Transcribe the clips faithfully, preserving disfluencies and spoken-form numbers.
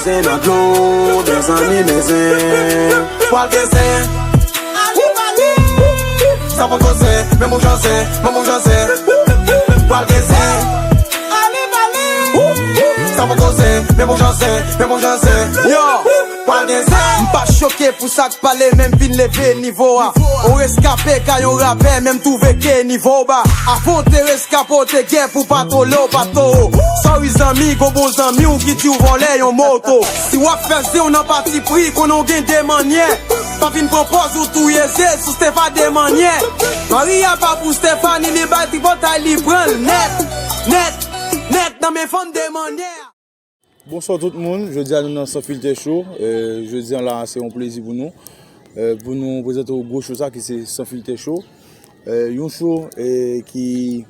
Zen nan dlo, mezanmi, men zen. Pral gen zen. Sa poko zen, men bon jan zen, men bon jan zen. Pral gen zen. Sa poko zen, men bon jan zen, men bon jan zen. Yo, pral gen zen. M pa choke pou sa k pale, men m vin leve nivo a. Ou reskape ka yon rapè, men m twouve ke nivo w ba. Avan w te reskape, w te gen pou pa tole w pa to. Sorry zanmi, gon bon zanmi w ki di w vòlè yon moto. Si w ap fè zen w nan pati pri, konnen w gen de mannyè. Pa vin pran pòz ou touye zen sou Stefa de mannyè. Mari a pa pou Stefa, ni li bay tripotay, li pran l nèt, nèt, nèt nan men fanm de mannyè. Bonswa tout moun, jodi a nou nan San Filtè Show. Eh, jodi a la, se yon plezi pou nou, eh, pou nou prezante w gwo show sa ki se San Filtè Show. Eh, yon show, eh, ki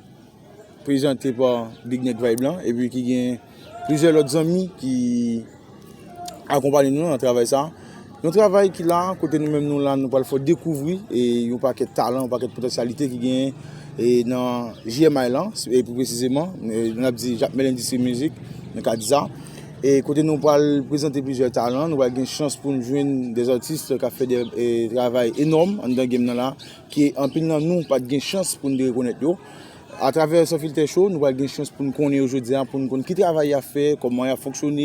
prezante pa Big Nèg Vibe lan, epi ki gen plizyè lòt zanmi ki akonpanye nou nan travay sa. Yon travay ki la, kote nou menm nou la, nou pral fè w dekouvri, e yon pakèt talan, yon pakèt potansyalite ki genyen, e nan J M I lan, e pou presizeman, e n ap di Jakmèl Industrie Music, nou ka di sa. E kote nou pral prezante plizyè talan, nou pral gen chans pou n jwenn de atis k ap fè de, e, travay enòm anndan game nan la, ke anpil nan nou pa t gen chans pou n te rekonèt yo. Atravè San Filtè Show, nou pral gen chans pou n konnen yo jodi a, pou n konn ki travay y ap fè, kòman y ap fonksyone,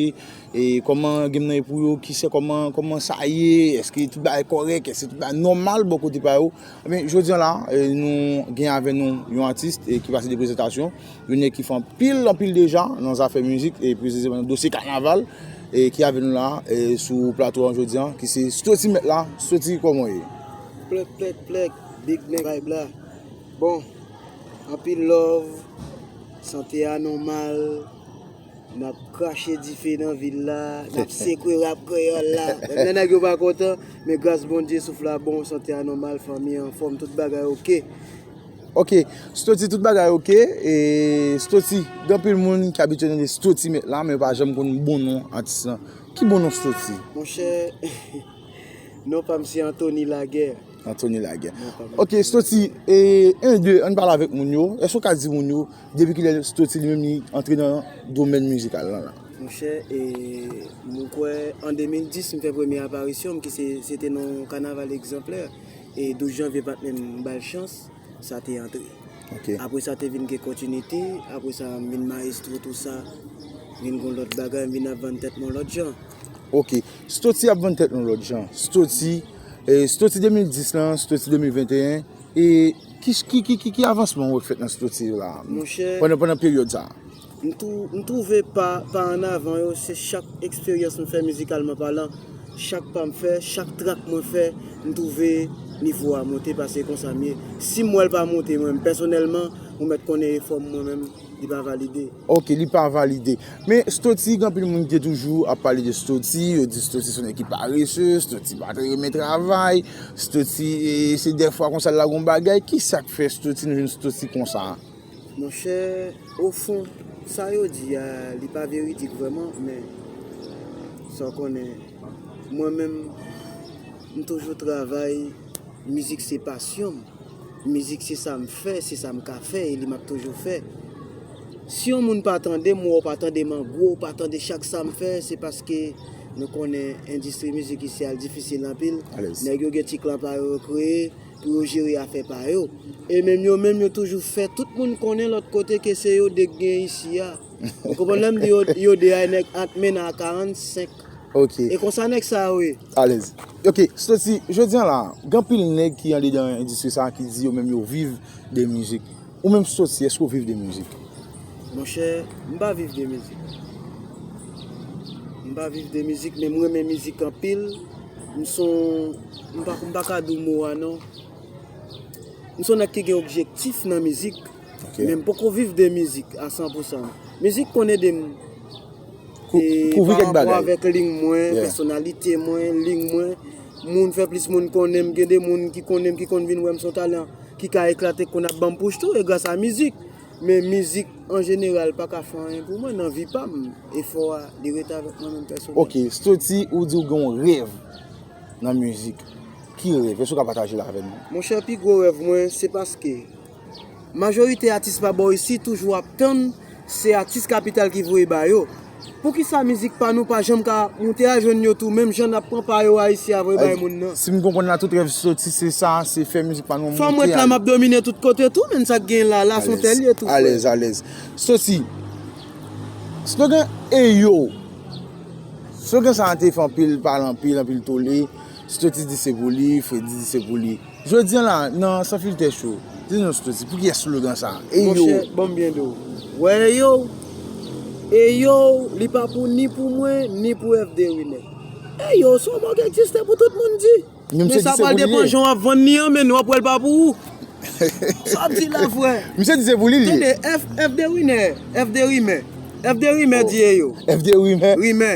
e kòman game nan ye pou yo, kisa, kòman, kòman sa ye, èske tout bagay kòrèk, èske tout bagay nòmal bò kote pa yo. Ebyen, jodi a la, e, nou gen avè nou yon atis, e, ki pase de prezantasyon, yon nèg ki fè anpil, anpil deja nan zafè mizik, e presizeman nan dosye kanaval, e ki avè nou la, e, sou plato an jodi a, ki se Stoti Mèt la. Stoti, kòman w ye? Plèk, plèk, plèk, Big Nèg Vibe la. Bon, anpil love, sante a nòmal, n ap krache dife nan vil la, n ap sekwe rap kreyòl la. Menm lè nèg yo pa kontan, men gras Bondye, souf la bon, sante a nòmal, fanmi anfòm, tout bagay oke. Ok, Stoti, tout bagay oke. E Stoti, gen anpil moun ki abitye tande Stoti Mèt la, men yo pa janm konn bon non atis lan. Ki bon non Stoti? Monchè, non pa m se Anthony Laguerre. Anthony Laguerre. Non pa m. Ok, Stoti, e, en, de, ann pale avèk moun yo. Èske w ka di moun yo, depi kilè Stoti li menm li antre nan domèn mizikal lan la? Monchè, e, mwen kwè, an de mil dis, m fè premye aparisyon m, ki se, se te nan kanaval Egzanplè. E douz janvye, patnè m, m ba l chans, sa te antre. Ok. Apre sa, te vin gen kontinite, apre sa, m vin mayestwo tou sa, vin gon lòt bagay, m vin ap vann tèt mwen lòt jan. Ok. Stoti ap vann tèt nou lòt jan. Stoti, e, Stoti de mil dis lan, Stoti de mil venteyen, e ki, ki, ki, ki, ki avansman w wè k fèt nan Stoti la? Monchè, pandan, pandan peryòd sa a? M twou-, m twouve pa, pa an avan yo, se chak eksperyans m fè mizikalman palan, chak pa m fè, chak trak mwen fè, m twouve nivo a monte, paske konsa m ye. Si m wè l pa monte, mwen menm pèsonèlman, ou mèt konnen efò m mwen menm, li pa valide. Ok, li pa valide. Men Stoti, gen anpil moun ki te toujou ap pale de Stoti, yo di Stoti se yon nèg ki parese, Stoti pa t renmen travay, Stoti, e, se dèfwa konsa l lage yon bagay. Ki sa k fè Stoti, nou jwenn Stoti konsa a? Monchè, ofon, sa yo di a, li pa veridik vrèman, men sa w konnen, mwen menm, m toujou travay, mizik se pasyon m. Mizik se sa m fè, se sa m ka fè, e li m ap toujou fè. Si yon moun pa tande m, ou pa tande m an gwo, ou pa tande chak sa m fè, se paske nou konnen endistri mizik isi a l difisil anpil. Alèz. Nèg yo gen ti klan pa yo, yo kreye, pou yo jere afè pa yo. E menm yo menm, yo toujou fè tout moun konnen lòt kote ke se yo de k gen isi a. Ou konprann lè m di yo, yo de a, nèg ant men a karannsenk. Ok. E konsa nèg sa yo ye. Alèz. Ok, Stoti, jodi a la, gen anpil nèg ki andedan endistri sa a ki di yo menm yo viv de mizik. Ou menm Stoti, èske w viv de mizik? Monchè, m pa viv de mizik. M pa viv de mizik, men m renmen mizik anpil. M son, m pa, m pa ka di w mo a non. M se yon nèg ki gen objektif nan mizik, ok, men m poko viv de mizik a san pou san. Mizik konn ede m, kou-, e, kouvri pa kèk rapò bagay avèk liy mwen, yeah, pèsonalite mwen, liy mwen. Moun fè plis moun konnen m, gen de moun ki konnen m, ki konn vin wè m se yon talan ki ka eklate, k konn ap ban m pouch tou, e gras a mizik. Men mizik, an jeneral, pa ka fè anyen pou mwen nan vi pa m. Efò a, li rete avèk mwen menm pèsonèl. Ok, Stoti, ou di w gen yon rèv nan mizik. Ki rèv? Èske w ka pataje l avè nou? Monchè, pi gwo rèv mwen, se paske majorite atis pa bò isi toujou ap tann se atis kapital ki voye ba yo. Poukisa mizik pa nou pa janm ka moute a jwenn yo tou, menm jan n ap pran pa yo a isi a voye bay moun nan? Si m konprann la, tout rèv Soti se sa, se fè mizik pa nou monte. Fò m ret la, m ap domine tout kote tou, menn sa k gen la, la se yon tèl ye tou, frè. Alèz, alèz. Soti, slogan Eyo. Slogan sa a te fè anpil pale, anpil, anpil tole. Soti di se pou li, Fredi di se pou li. Jodi a la, nan San Filtè Show, di nou Soti, pou kiyès slogan sa a? Eyo. Monchè, ban m byen di w. Wè Eyo, Eyo, li pa pou ni pou mwen, ni pou F D Rimè. Eyo, se yon mo ki egziste pou tout moun di. Men sa pral depan jan w ap vann li an, men w ap wè l pa pou ou. Sa w ap di la, frè? Misye di se pou li, li ye. Tande, F, F D Rimè, F D Rimè. F D Rimè di Eyo. F D Rimè. Rimè.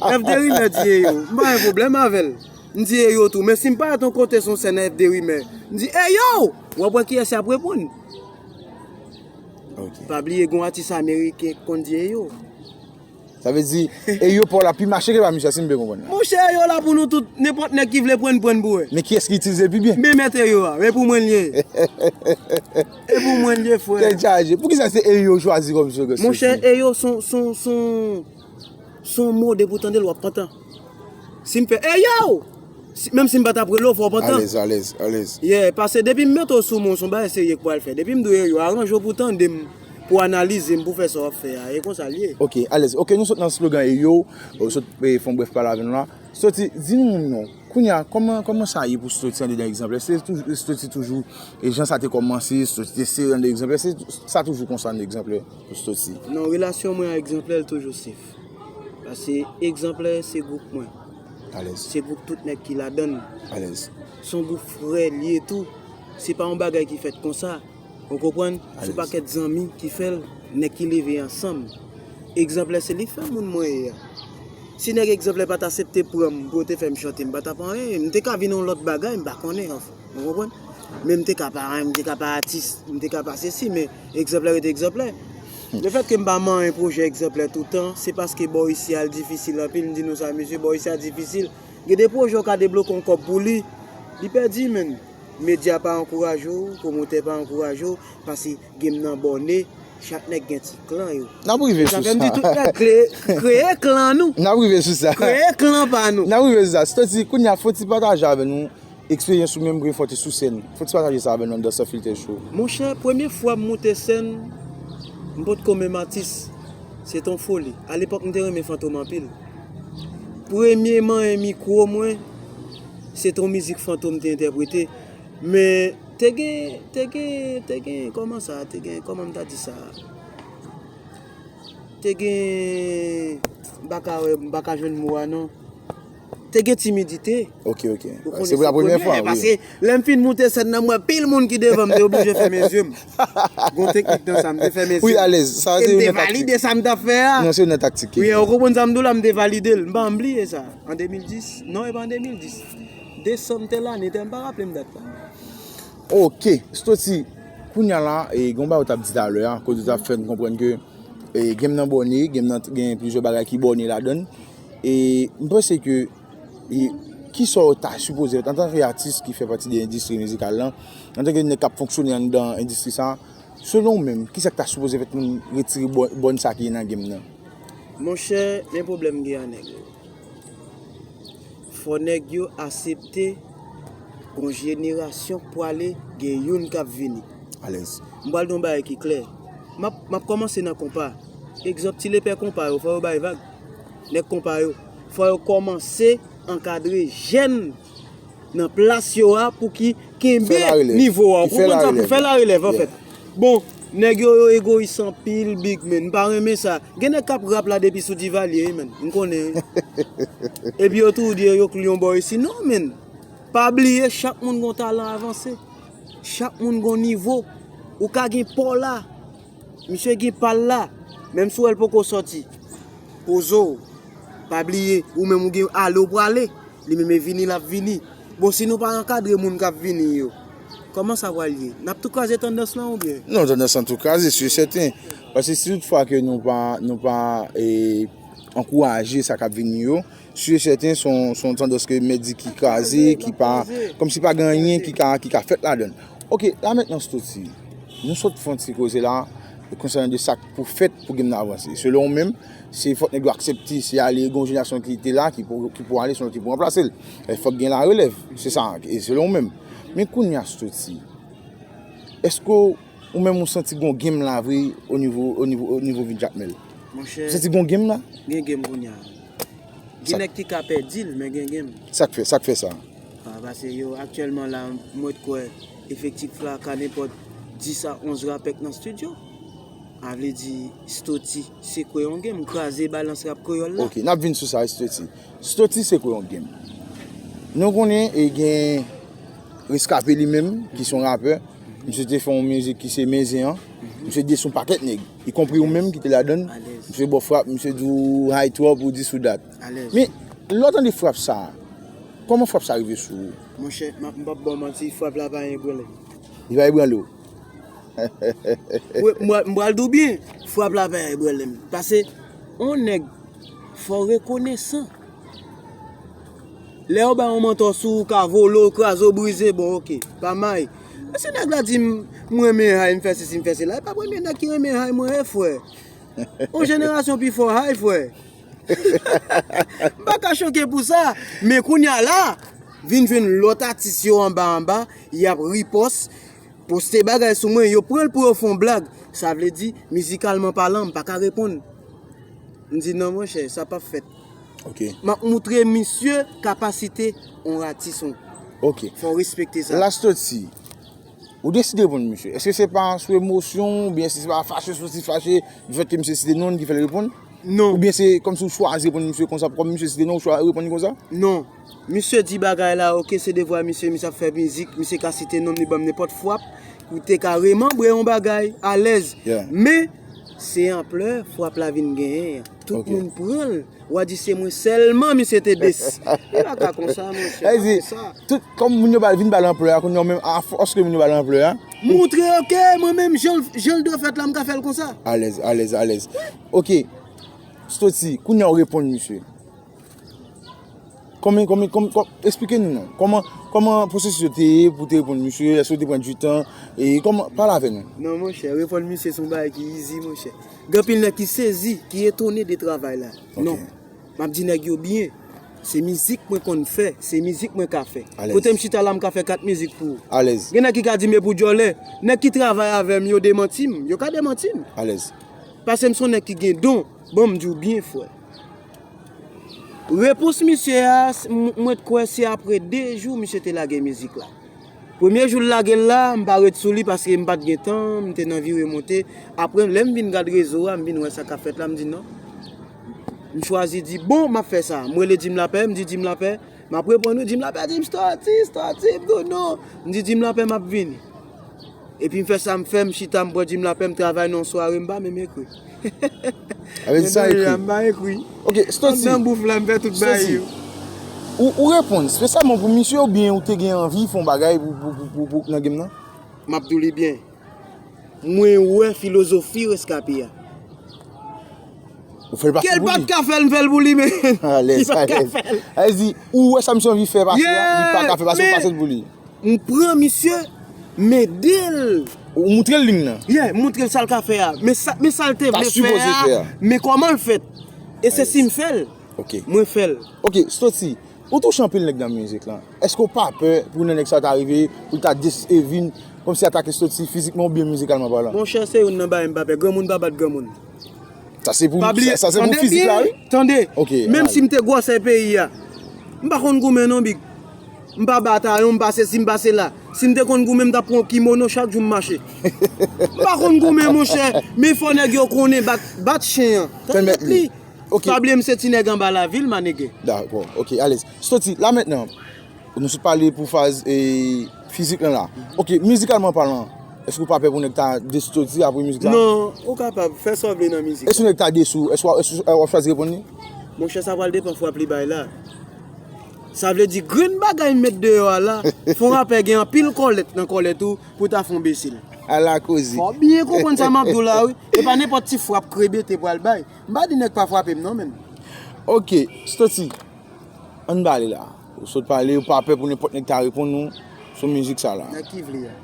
F D Rimè di Eyo. M pa gen pwoblèm avè l. M di Eyo tou, men si m parèt yon kote sou sèn F D Rimè, m di, "Eyo!" W ap wè kiyès y ap reponn. Ok. Pa bliye, gen yon atis ameriken k konn di Eyo. Sa vle di, Eyo pa w la pi mache ke pa misye, si m byen konprann la. Monchè, Eyo la pou nou tout, nenpòt nèg ki vle pran, pran pou wè. Men kiyès ki itilize l pi byen? Men mèt Eyo a, e pou mwen l ye. E pou mwen l ye, frè. Tèt chaje. Poukisa se Eyo w chwazi kòm slogan? Monchè, Eyo se yon, se yon, se yon, se yon mo, depi w tande l, w ap pantan. Si m fè, "Eyo!" Si, menm si m pa t ap rele w, fò w pantan. Alèz, alèz, alèz. Yeah, paske depi m mete w sou men, se yon bagay serye k pral fè. Depi m di w Eyo, aranje w pou w tande m, pou w analize m, pou w fè sa w ap fè a. E konsa l ye. Ok, alèz. Ok, nou sot nan slogan Eyo, ou sot, eh, fè yon brèf pale avè nou la. Soti, di nou non. Kounye a, kòman, kòman sa ye pou Soti andedan Egzanplè? Se toujou, Soti toujou, e jan sa te kòmanse, Soti te sere andedan Egzanplè, se, sa toujou konsa andedan Egzanplè pou Soti? Non, relasyon mwen ak Egzanplè, l toujou sef. Paske Egzanplè se gwoup mwen. Alèz. Se gwoup tout nèg ki ladan l. Alèz. Se yon gwoup frè l ye tou. Se pa yon bagay ki fèt konsa. Ou konprann? Se yon pakèt zanmi ki fè l, nèg ki leve ansanm. Egzanplè, se li k fè moun mwen ye a. Si nèg Egzanplè pa t aksepte pran m pou yo te fè m chante, m pa t ap anyen. M te ka vin yon lòt bagay, m pa konnen, anfen. Ou konprann? Men m te ka pa, m te ka pa atis, m te ka pa sesi, men Egzanplè rete Egzanplè. Lefètke m pa manyen pwojè Egzanplè toutan, se paske bò isi a l difisil anpil. M di nou sa, mesye, bò isi a difisil. Gen de pwojè w ka debloke yon kòb pou li, li pèdi, menn. Medya pa ankouraje w, pwomotè pa ankouraje w, paske game nan bòne, chak nèg gen ti klan yo. N ap rive sou sa. Sa fè m di tout nèg kreye, kreye klan nou. N ap rive sou sa. Kreye klan pa nou. N ap rive sou sa. Soti, kounye a, fò w ti pataje avè nou eksperyans ou menm, premye fwa w te sou sèn. Fò w ti pataje sa avè nou anndan San Filtè Show. Monchè, premye fwa m moute sèn, m potko menm atis. Se t on foli. Alepòk, m te renmen Fantom anpil. Premye manyen mikwo mwen, se t on mizik Fantom te entèprete. Men te gen, te gen, te gen, kòman sa, te gen, kòman m ta di sa? Te gen, m pa ka wè, m pa ka jwenn mo a non. Te gen timidite. Ok, ok. Ou konnen se pou la premyè fwa, wi. Paske lè m fin moute sèn nan, m wè pil moun ki devan m, m te oblije fèmen zye m. Gon teknik nan sa, m te fèmen zye m. Wi, alèz. Sa se youn nan taktik. E m te valide sa m t ap fè a. Non, se youn nan taktik. Wi, ou konprann sa m di w la, m te valide l. M pa janm bliye sa. An de mil dis, non, e pa an de mil dis. Desanm tèl ane, tèl, m pa raple m dat la. Ok, Stoti, kounye a la, e, gen yon bagay ou t ap di talè a, kote ou t ap fè n konprann ke, e, game nan bòne, game nan gen plizyè bagay ki bòne ladan l. E, m panse ke, e, kisa w ta sipoze fè antanke atis ki fè pati de endistri mizikal lan, antanke nèg k ap fonksyone anndan endistri sa, selon w menm, kisa k ta sipoze fèt pou n retire bò-, bòn sa ki nan game nan? Monchè, men pwoblèm gen a nèg yo. Fò nèg yo aksepte gon jenerasyon k pwale, gen youn k ap vini. Alèz. M pral di yon bagay ki klè. M ap, m ap kòmanse nan konpa. Egzanp, ti lepè konpa yo, fò yo bay vag. Nèg konpa yo, fò yo kòmanse ankadre jèn nan plas yo a pou ki kenbe nivo a. Ou konprann sa? Pou fè larelèv, anfèt. Bon, nèg yo, yo egoyis anpil, big man. M pa renmen sa. Gen nèg k ap rap la depi sou Divalye, wi, man. M konnen, wi. Epi yo toujou di yo, yo k lyon bò isi. Non, man. Pa bliye, chak moun gon talan avanse. Chak moun gon nivo. Ou ka gen pa w la. Misye gen pa l la. Menm si w wè l poko sòti. Poze w. Pa bliye, ou menm ou gen ale w prale. Li menm e vini, l ap vini. Bon, si nou pa ankadre moun k ap vini yo, kòman sa pral ye? N ap tou kraze tandans lan oubyen? Non, tandans lan tou kraze, si e sèten. Paske si tout fwa ke nou pa, nou pa, e, ankouraje sa k ap vini yo, si e sèten, se yon, se yon tandans ke m mèt di ki kraze, ki pa, kòmsi pa gen anyen ki ka, ki ka fèt ladan l. Ok, la mentnan, Stoti, nou sot fè yon ti koze la, konsènan de sa k pou fèt pou game nan avanse. Selon ou menm, se fòk nèg yo aksepte, se ale, gen yon jenerasyon ki te la, ki pou, ki pou ale, se yon ki pou ranplase l. E fòk gen larelèv, se sa, e selon ou menm. Men kounye a, Stoty, èske ou menm ou santi gen yon game la vre o nivo, o nivo, o nivo vil Jakmèl? Monchè, ou santi gen yon game la? Gen game kounye a. Gen nèg ki ka pèdi l, men gen game. Sa k fè, sa k fè sa? Ah, paske yo, aktyèlman la, mwen t kwè efektif la ka nenpòt dis a onz rapè k nan estidyo. A vle di, Stoty, se kwè yon game, kraze balans rap kreyòl la. Ok, n ap vin sou sa, Stoty. Stoty, se kwè yon game. Nou konnen, e gen Reskape li menm, ki se yon rapè. Misye te fè yon mizik ki se Men Zen an. Misye desi yon pakèt nèg. Ikonpri ou menm ki te ladann. Alèz. Misye ba w frap, misye di w high twòp ou dis ou dat. Alèz. Men, lè w tande frap sa, kòman frap sa rive sou ou? Monchè, m ap, m p ap ba w manti, frap la pa ebranle m. Li pa ebranle w? Wi, m pral, m pral di w byen, frap la pa ebranle m. Paske, yon nèg, fò w rekonesan. Lè yo ba yon mantò sou ou, ka vole w, kraze w, brize, bon, ok, pa may. Men si nèg la di m, m renmen high, m fè sesi, m fè sela, e pa premye nèg ki renmen high mwen ye, frè. Yon jenerasyon pi fò high, frè. M pa ka choke pou sa. Men kounye a la, vin jwenn lòt atis yo anba, anba, y ap ripòs, poste bagay sou mwen, yo pran l pou yo fè yon blag. Sa vle di, mizikalman palan, m pa ka reponn. M di, "Non, monchè, sa p ap fèt." Ok. M ap moutre misye kapasite yon atis, on. Ok. Fò w respekte sa. Last Stoty, ou deside reponn misye. Èske se pa sou emosyon, oubyen èske se pa fache, Stoty fache, difèt ke misye site non l ki fè l reponn? Non. Oubyen se kòmsi ou chwazi reponn misye konsa, kòm misye site non, ou chwazi reponn li konsa? Non. Misye di bagay la, ok, se devwa misye, misye ap fè mizik, misye ka site non m, li ban m nenpòt frap, ou te ka remanbre yon bagay, alèz. Yeah. Men, se anplè frap la vin genyen an. Tout moun pran l. W a di se mwen sèlman misye te desi. Li pa ka konsa, monchè, pa konsa. Tout, kòm moun yo ba, vin ba l anplè a, kounye a ou menm, afòs ke moun yo ba l anplè a. Moutre, ok, mwen menm, jan l, jan l dwe fèt la, m ka fè l konsa. Alèz, alèz, alèz. Ok. Stoty, kounye a ou reponn misye. Kòman, kòman, kòman, kòman, eksplike nou non. Kòman, kòman pwosesis yo te ye pou te reponn misye? Èske ou te pran ditan? E kòman, pale avè nou. Non, monchè, reponn misye se yon bagay ki easy, monchè. Gen anpil nèg ki sezi, ki etone de travay la. Ok. Non. M ap di nèg yo byen. Se mizik mwen konn fè, se mizik mwen ka fè. Alèz. Kote m chita la, m ka fè kat mizik pou ou. Alèz. Gen nèg ki ka di m e pou djòlè. Nèg ki travay avè m, yo demanti m. Yo ka demanti m. Alèz. Paske m se yon nèg ki gen don. Bon, m di w byen, frè. Repons misye a, s-, m-, mwen t kwè se apre de jou misye te lage mizik la. Premye jou l lage l la, m pa ret sou li paske m pa t gen tan, m te nan vire monte. Apre, lè m vin gad rezo a, m vin wè sa k ap fèt la, m di non. M chwazi di, "Bon, m ap fè sa." M rele Jim Lapè, m di, "Jim Lapè, m ap reponn ou." Jim Lapè di m, "Stoty, Stoty," m di w, "Non." M di, "Jim Lapè, m ap vini." Epi m fè sa m fè, m chita, m pran Jim Lapè, m travay nan yon sware, m pa menm ekri. Avè di sa ekri. M pa ekri. Ok, Stoty. Anndan bouf la, m fè tout bagay yo. Ou, ou reponn espesyalman pou misye oubyen ou te gen anvi fè yon bagay pou, pou, pou, pou, pou nan game nan? M ap di w li byen. Mwen wè filozofi Reskape a. Ou fè l pase pou li? Ke l pa t ka fè l, m fè l pou li, men. Alèz, alèz. Li pa t ka fè l. Sa vle di, ou wè sa misye anvi fè pase a, li pa ka fè pase, ou pase l pou li. M pran misye, m ede l. Ou moutre l liy nan? Yeah, m moutre l sa l ka fè a. Men sa, men sa l te vle fè a, men kòman l fèt. E se si m fè l. Ok. Mwen fè l. Ok, Stoty, ou touche anpil nèg nan mizik lan. Èske w pa pè pou nan nèg sa ta rive, pou l ta des-, e vin, kòmsi atake Stoty fizikman oubyen mizikalman palan? Monchè, se youn nan bagay m pa pè. Granmoun pa bat granmoun. Sa se pou, sa, sa se pou fizik la, wi. Tande byen, tande. Ok, menm si m te gwosè peyi a, m pa konn goumen non, big. M pa batayon, m pa sesi, m pa sela. Si m te konn goumen, m t ap pran kimono chak jou m mache. M pa konn goumen, monchè, men fò nèg yo konnen bat, bat chen an. Tande li. Ok. Pa bliye m se ti nèg anba lavil, manege. Dakò, ok, alèz. Stoty, la mentnan, nou sot pale pou faz, e, fizik lan la. Ok, mizikalman palan, èske ou pa pè pou nèg ta desi Stoty apre mizik la? Non, ou kapab fè sa w vle nan mizik. E si yon nèg ta desi w, èske w, èske w ap chwazi reponn li? Monchè, sa pral depann frap li bay la. Sa vle di, grenn bagay m met deyò a la, fò rapè gen anpil kòlèt nan kòlèt ou pou ta fè yon besil. Ala koze. Fò w byen konprann sa m ap di w la, wi. E pa nenpòt ti frap krebete pral bay. M pa di nèg pa frape m non, menm. Ok, Stoty, ann pale la. Ou sot pale, ou pa pè pou nenpòt nèg ta reponn ou sou mizik sa la. Nèg ki vle a.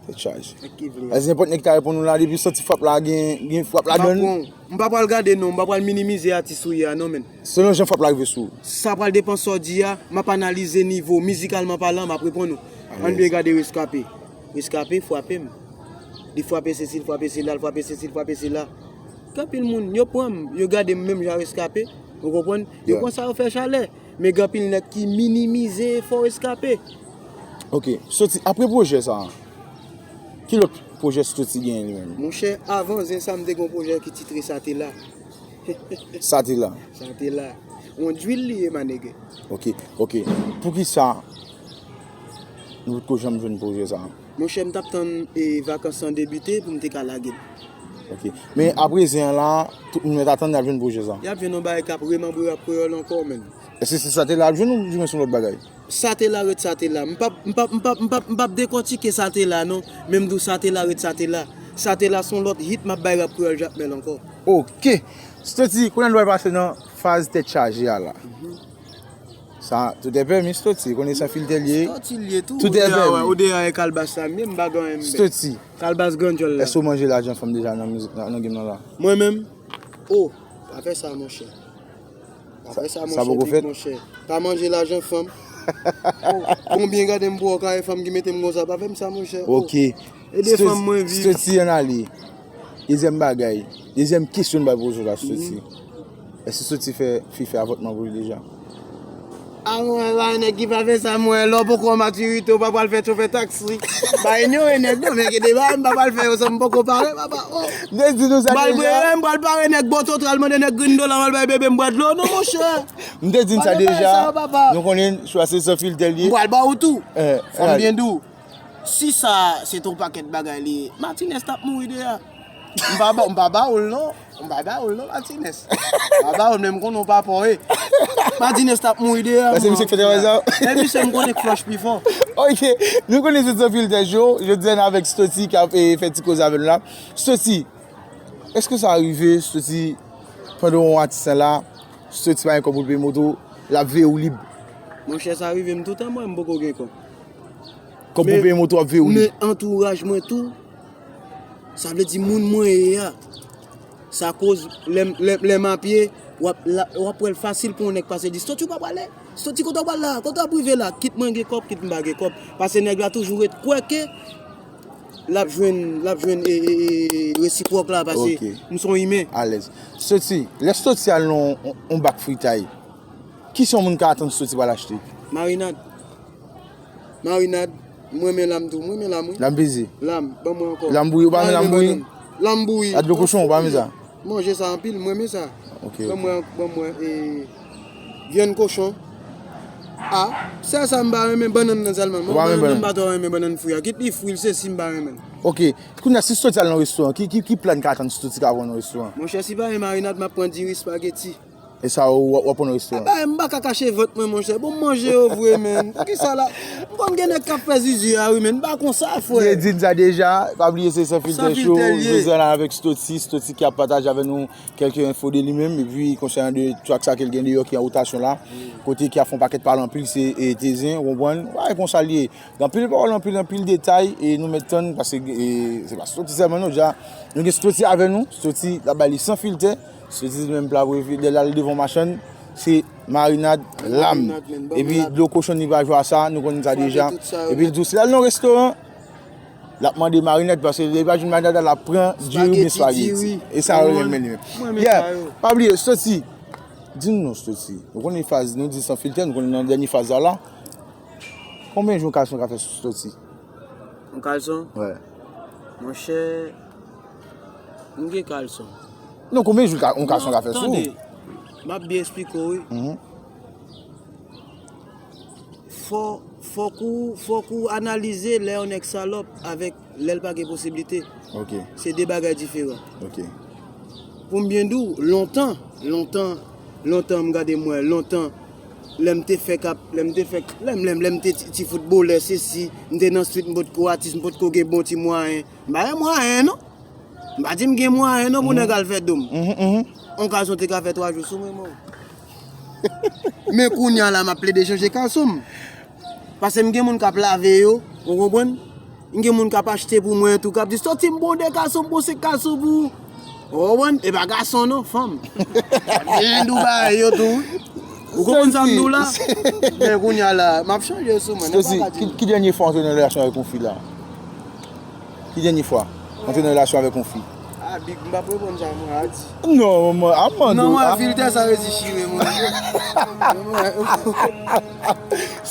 Tèt chaje. Èske nenpòt nèg ki ta reponn ou la, depi w santi frap la gen, gen frap ladan l. M pa pral gade non, m pa pral minimize atis ou ye a non, menn. Selon jan frap la rive sou ou. Sa pral depann sa w di a, m ap analize nivo, mizikalman palan, m ap reponn ou. Ann byen gade Reskape. Reskape frape m. Li frape sesi, l frape sela, l frape sesi, l frape sela. Gen anpil moun, yo pran m, yo gade m menm jan Reskape. Ou konprann? Yo pran sa, yo fè chalè. Men gen anpil nèg ki minimize efò Reskape. Ok, Stoti, apre pwojè sa a, ki lòt pwojè Stoti genyen li menm? Monchè, avan zen sa, m te gen yon pwojè ki titre Sa te la. Sa te la. Sa te la. Yon djwil li ye, manege. Ok, ok. Poukisa nou potko janm jwenn pwojè sa a? Monchè, m t ap tann e, vakans lan debite pou m te ka lage l. Ok. Men apre zen an la, tout moun mèt atann y ap jwenn pwojè sa. Y ap jwenn yon bagay k ap remanbre rap kreyòl ankò, menn. Èske se Sa te la y ap jwenn oubyen se yon lòt bagay? Sa te la ret Sa te la. M p ap, m p ap, m p ap, m p ap, m p ap dekòtike Sa te la non. Men m di w Sa te la ret Sa te la. Sa te la se yon lòt hit m ap bay rap kreyòl Jakmèl ankò. Ok. Stoti, kounye a nou pral pase nan faz tèt chaje a la. Sa, tout est permis, Stoti. Konnen san filtè l ye. Stoti l ye tou. Tout est permis. Ou deja wè, ou deja wè kalbas la m ye, m pa gen anyen m bèt. Stoti. Kalbas gran djòl la. Èske w manje lajan fanm deja nan mizik, nan, nan game nan la? Mwen menm? Oh, pa fè sa, monchè. Pa fè sa, monchè, big monchè. Pa manje lajan fanm. Oh, konbyen gade m pou wè kare fanm ki mete m konsa? Pa fè m sa, monchè. Oh. Ok. Ede fanm mwen viv. Stoti ann ale. Dezyèm bagay. Dezyèm kesyon m bay poze w la, Stoti. Èske Stoti fè, fi fè avòtman pou li deja? A mwen, pa gen nèg ki pa fè sa, mwen. Lè w poko an matirite, w pa pral fè chofè taksi. Pa inyore nèg, non, men gen de bagay m pa pral fè yo san m poko pare, papa. Oh. M te di nou sa deja. M pral pare nèg Bòtotral, mande nèg Grindola, m al bay bebe m bwat dlo, non, monchè. M te di n sa deja. Nou konnen chwa se san filtè l ye. M pral ba ou tou. Fò m byen di w. Si sa se t on pakèt bagay li ye, Martinez t ap mouri deja. M pa ba, m pa ba ou l non. M pa ba ou l non, Martinez. M pa ba ou l, men m konnen w pa pa w ye. Martinez t ap mouri deja. Paske misye k fè travay sa. E misye m konnen k flòch pi fò. Ok, nou konnen se San Filtè Show. Jodi a n avèk Stoti k ap, eh, fè ti koze avè nou la. Stoti, èske sa rive, Stoti, pandan w atis la, Stoti pa gen kòb pou l peye moto, l ap veye w lib? Monchè, sa rive m toutan, mwen, m poko gen kòb. Kòb pou peye moto ap veye w lib. Men antouraj mwen tou, sa vle di moun mwen ye a. Sa koz lè m, lè, lè m a pye, w ap, w ap wè l fasil pou yon nèg pase di, Stoti, ou pa prale? Stoti, kote w pral la? Kote w ap rive la? Kit mwen gen kòb, kit m pa gen kòb. Paske nèg la toujou ret kwè ke l ap jwenn, l ap jwenn e, e, e, resipwòk la, paske m se yon imen. Alèz. Stoti, lè Stoti al nan yon, yon bak fritay, kisa yon moun ka atann Stoti pral achte? Marinad. Marinad, m renmen lam tou. M renmen lam, wi. Lam peze. Lam, ban mwen ankò. Lam bouyi, ou pa renmen lam bouyi? Lam bouyi. Ak dlo kochon, ou pa renmen sa? Manje sa anpil, m renmen sa. Ok, ok. Ban mwen, ban mwen, e, vyann kochon. A, sèl sa m pa renmen, bannann nan sèlman. Ou pa renmen bannann? Mwen, bannann nan m pa twò renmen, bannann fri a. Kit li fri, l sesi, m pa renmen l. Ok. Kounye a, si Stoti al nan restoran, ki, ki, ki pla n ka atann Stoti ka pran nan restoran? Monchè, si pa gen marinad, m ap pran diri, spageti. E sa ou w ap pran nan restoran? Aba, m pa ka kache vant mwen, monchè. Bon, m manje yo vre, menn. Poukisa la? M konn gen nèg k ap fè zizi a, wi, menn. M pa konsa, frè. Ou te di n sa deja. Pa bliye, se San Filtè Show. San Filtè l ye. Jodi a la avèk Stoti. Stoti ki ap pataje avè nou kèlke enfo de li menm. Epi, konsènan de track sa ke l gen deyò ki an wotasyon la. Kote ki ap fè yon pakèt pale anpil, se, e, Tezen, ou konprann? Bagay konsa l ye. Gen anpil pawòl, anpil, anpil detay, e nou mèt tann, paske, e, se pa Stoti sèlman, non, deja, nou gen Stoti avè nou. Stoti, l ap bay li San Filtè. Stoti, li menm pla prefere, lè l al devan machann, se marinad lam. Marinad, menn, ban mwen lam. Epi dlo kochon, li pa jwe a sa, nou konn sa deja. Epi l di w, si l al nan restoran, l ap mande marinad, paske lè li pa jwenn marinad la, l ap pran diri oubyen spageti. Spageti, diri. E sa yo renmen li menm. Mwen renmen sa yo. Yeah, pa bliye, Stoti. Di nou non, Stoti. Nou konnen faz, nou di San Filtè, nou konnen nan dènye faz la la. Konbyen jou yon kalson ka fè sou Stoti? Yon kalson? Wè. Monchè, m gen kalson. Non, konbyen jou ka, yon kalson ka fè sou ou? Non, tande. M ap byen esplike w, wi. Mhm. Fò, fòk ou, fòk ou analize lè yon nèg salòp avèk lè l pa gen posiblite. Ok. Se de bagay diferan. Ok. Pou m byen di w, lontan, lontan, lontan, m gade m wè, lontan, lè m te fèk ap, lè m te fèk, lè m, lè m, lè m te ti, ti foutbolè, sesi, m te nan street, m potko atis, m potko gen bon ti mwayen. M pa gen mwayen, non. M pa di m gen mwayen, non, pou nèg al fè do m. Mhm, mhm. On kalson te ka fè twa jou sou mwen, mò. Men kounye a la, m ap plede chanje kalson m. Paske m gen moun k ap lave yo, ou konprann? M gen moun k ap achte pou mwen tou, k ap di, "Soti m bon de kason, m bon senk kason pou ou." Ou konprann? E pa gason non, fanm. Gen dou bagay yo tou, wi. Ou konprann sa m di w la? Men kounye a la, m ap chanje sou mwen. Sezi, ki, ki dènye fwa w antre nan relasyon avèk yon fi la? Ki dènye fwa w antre nan relasyon avèk yon fi? Ah, Big, m p ap reponn sa, mwen, a di. Non, mwen, a mande. Non, mwen, filtè sa resi chire, mwen.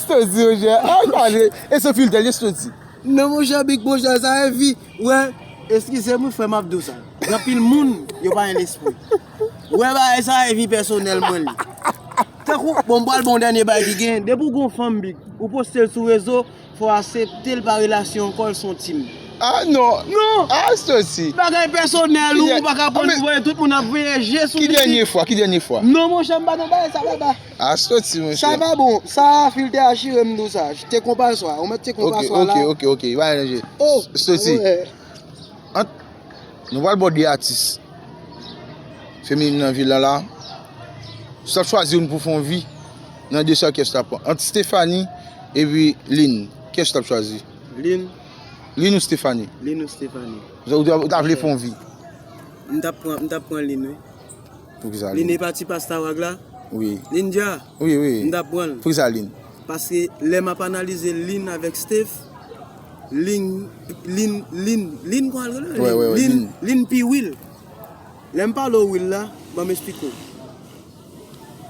Sezi, monchè. Ah, pale. E se filtè, li Sezi. Non, monchè, Big, monchè, sa e vi. Wè, eskize m, wi, frè, m ap di w sa. Gen anpil moun, yo pa gen lespri. Wè, bagay sa e vi pèsonèl mwen li. Tankou, bon, m pral bon dènye bagay ki gen. Depi w gon fanm, Big, ou poste l sou rezo, fò w aksepte l pa relasyon ankò, l se yon team. Ah, non. Non. Ah, Sezi. Bagay pèsonèl, ou pa ka pran, ah, men, ou wè tout moun ap voye je sou li. Ki dènye fwa, ki dènye fwa? Non, monchè, m pa nan bagay sa, papa. Ah, Sezi, monchè. Sa pa bon. Sa, filtè a chire m di w sa. Te konpa swa. Ou mèt te konpa swa la. Ok, ok, ok. Pa ranje. Oh, Sezi. Ant, nou pral ba w de atis feminin nan vil la la. Si w t ap chwazi youn pou fè yon vi, nan de sa, kiyès w t ap pran? Ant Stephanie epi Lynn, kiyès w t ap chwazi? Lynn. Lynn ou Stephanie? Lynn ou Stephanie? Ou ta, ou ta vle fè yon vi? M t ap pran, m t ap pran Lynn, wi. Poukisa Lynn? Lynn e pa ti pasta wag la? Wi. Lynn dja? Wi, wi. M t ap pran l. Poukisa Lynn? Paske lè m ap analize Lynn avèk Steph, Lynn, Lynn, Lynn, Lynn, kòman l rele? Wè, wè, wè, Lynn, Lynn. Lynn pi real. Lè m pale w real la, ban m esplike w.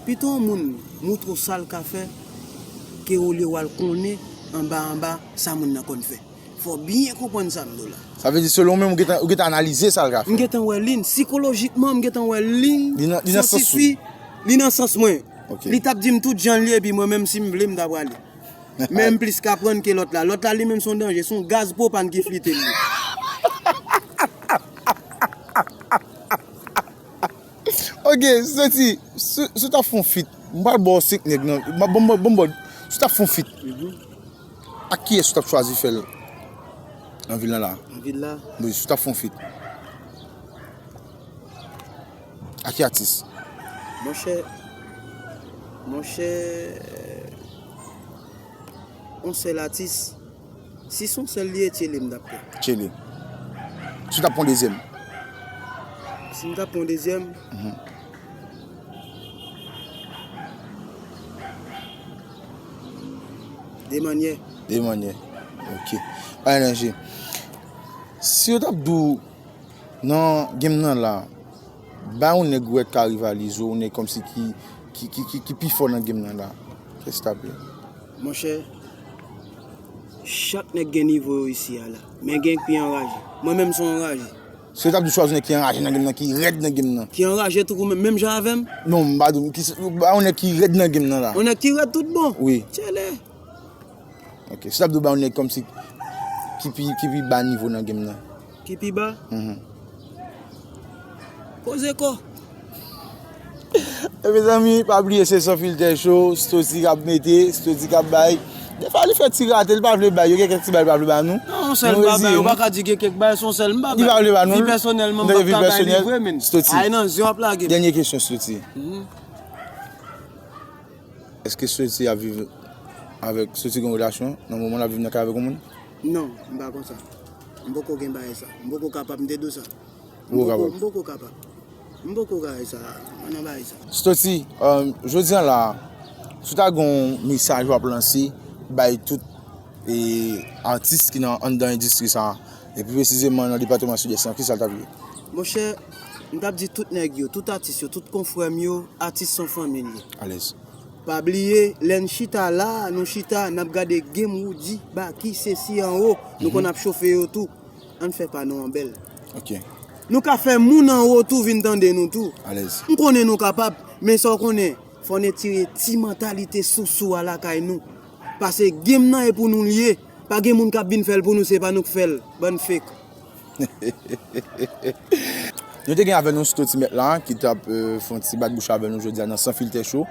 Pito yon moun moutre w sa l ka fè, ke olye w al konnen anba anba sa moun nan konn fè. Fò w byen konprann sa m di w la. Sa vle di, selon ou menm, ou gentan, ou gentan analize sa l ka fè? M gentan wè Lynn, sikolojikman, m gentan wè Lynn, li nan, li nan sans ou? Se yon ti fi, li nan sans mwen. Ok. Li t ap di m tout jan l ye, epi mwen menm, si m vle, m ta prale. Men m plis ka prann ke lòt la. Lòt la, li menm, se yon danje, se yon gaz pwopàn ki flite l li. Ok, Sezi, si, si w t ap fè yon feat, m pral ba w senk nèg nan, m ap, bon, bon, bon, bon, si w t ap fè yon feat, mhm, ak kiyès ou t ap chwazi fè l nan vil la la? Nan vil la? Wi, si w t ap fè yon feat. Ak ki atis? Monchè, monchè, yon sèl atis. Si se yon sèl li ye, Tchele m t ap pran. Tchele. Si w t ap pran dezyèm? Si m t ap pran dezyèm? Mhm. De mannyè. De mannyè. Ok. Pa gen danje. Si yo t ap di w nan game nan la, bay yon nèg ou wè k ka rivalize w, yon nèg kòmsi ki, ki, ki, ki, ki pi fò nan game nan la. Kiyès t ap ye? Monchè, chak nèg gen nivo yo isi a la. Men gen k pi anraje. Mwen menm se yon anraje. Si yo t ap di w chwazi yon nèg ki anraje nan game nan, ki rèd nan game nan. Ki anraje tankou menm, menm jan avè m? Non, m pa di w, ki, bay yon nèg ki rèd nan game nan la. Yon nèg ki rèd tout bon? Wi. Tchele. Ok, si w t ap di w bay yon nèg kòmsi ki pi, ki pi ba nivo nan game nan. Ki pi ba? Mhm. Poze kò. E mezanmi, pa bliye se San Filtè Show, Stoti k ap mete, Stoti k ap bay. Defwa li fè ti rate, li pa vle bay, yo gen kèk ti bagay li pa vle ba nou. Non, yon sèl m pa bay, ou pa ka di gen kèk bagay, se yon sèl m pa bay. Li pa vle ba nou. Vi pèsonèl mwen, m p ap ka bay li vre, men. Stoti. Ay nan zye w ap lage m. Dènye kesyon, Stoti. Mhm. Èske Stoti ap viv avèk, Stoti gen yon relasyon nan moman l ap viv nan kay avèk yon moun? Non, m pa konsa. M poko gen bagay sa. M poko kapab, m te di w sa. M poko, m poko kapab. M poko bagay sa. Mwen nan bagay sa. Stoti, um, jodi a la, si w ta gen yon mesaj w ap lanse bay tout, e, atis ki nan, anndan endistri sa a, e pi presizeman nan depatman Sidès lan, kisa l t ap ye? Monchè, m t ap di tout nèg yo, tout atis yo, tout konfrè m yo, atis se yon fanmi l ye. Alèz. Pa bliye, lè n chita la, nou chita, n ap gade game Roody, Baky, sesi anwo, nou konn ap chofe yo tou. Ann fè pa nou an bèl. Ok. Nou ka fè moun anwo tou vin tande nou tou. Alèz. M konnen nou kapab, men sa w konnen, fò n etire ti mantalite sousou a lakay nou. Pase game nan e pou nou l ye. Pa gen moun k ap vin fè l pou nou, se pa nou k fè l. Bann fake. Nou te gen avè nou Stoti Mèt la, ki t ap, euh, fè yon ti bat bouch avè nou jodi a nan San Filtè Show.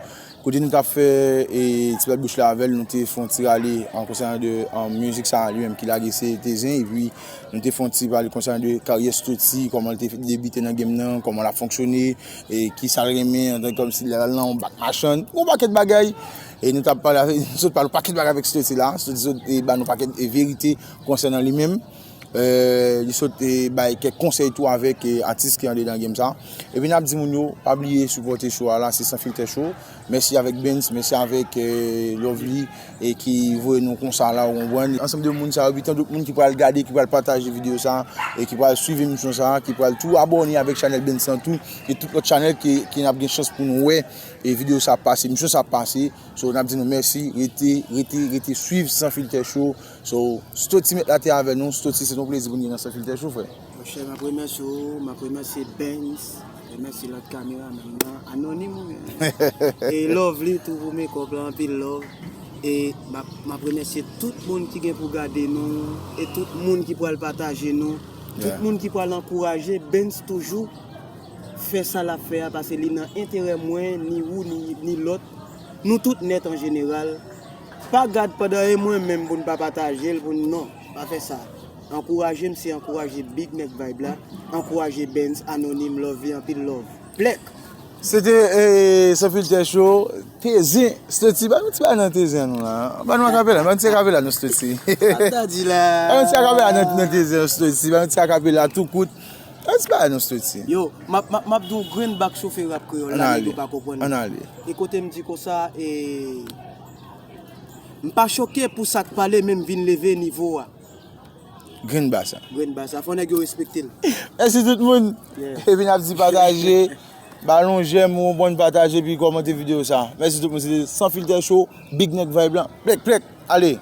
Kote nou t ap fè, e, ti bat bouch la avè l, nou te fè yon ti rale, an, konsènan de, an, mizik sa a li menm ki lage se te zen, epi nou te fè yon ti pale konsènan de karyè Stoti, kòman l te debite nan game nan, kòman l ap fonksyone, e kisa l renmen, antan kòmsi l al nan yon bak machann, yon pakèt bagay. E nou t ap pale avèk, nou sot pale yon pakèt bagay avèk Slutty la. Slutty sot e ba nou pakèt e verite konsènan li menm. E, li sot e bay kèk konsèy tou avèk e atis ki andedan game sa. Epi n ap di moun yo, pa bliye sipòte show a la, se San Filtè Show. Mèsi avèk Benz, mèsi avèk e Lovely e ki voye nou konsa la, ou konprann. Ansanm de moun sa yo, epi tan dòt moun ki pral gade, ki pral pataje videyo sa, e ki pral swiv emisyon sa, ki pral tou abòne avèk chanèl Benz lan tou, e tout lòt chanèl ki, ki n ap gen chans pou nou wè, e videyo sa ap pase, emisyon sa ap pase. So, n ap di nou mèsi, rete, rete, rete swiv San Filtè Show. So, Slutty mèt la te avè nou, Slutty se yon plezi pou n gen nan San Filtè Show, frè. Monchè, m ap remèsye w, m ap remèsye Benz, remèsye lòt kameramann nan, Anonim ou menm. E Lovely tou pou makeup la, anpil love. E m ap, m ap remèsye tout moun ki gen pou gade nou, e tout moun ki pral pataje nou, tout Yeah. moun ki pral ankouraje Benz toujou fè sa l ap fè a, paske li nan enterè mwen, ni ou, ni, ni lòt. Nou tout nèt an jeneral. Pa gad pandan e mwen menm pou n pa pataje l, pou n non, pa fè sa. Ankouraje m, se ankouraje Big Nèg Vibe la, ankouraje Benz, Anonim, Lovely, anpil love. Plèk! Se te e, San Filtè Show, Tezen, Slutty, ba nou ti bagay nan Tezen nou la. Ba nou akapela, ba nou ti akapela nou Slutty. Sa ta di la. Ba nou ti akapela nan, nan Tezen Slutty, ba nou ti akapela tou kout. Ba nou ti bagay nou Slutty. Yo, m ap, m ap, m ap di w grenn bak chofe rap kreyòl Ann la, nèg ale. yo pa konprann. Ann ale. E kote m di konsa, e, m pa choke pou sa k pale, men m vin leve nivo a. Grenn bas sa. Grenn bas sa, fò nèg yo respekte l. Mèsi tout moun. Yeah. Epi n ap di pataje, ba l yon jèm ou yon bòn pataje, epi kòmante videyo sa. Mèsi tout moun, se te San Filtè Show, Big Nèg Vibe lan. Plèk, plèk, ale.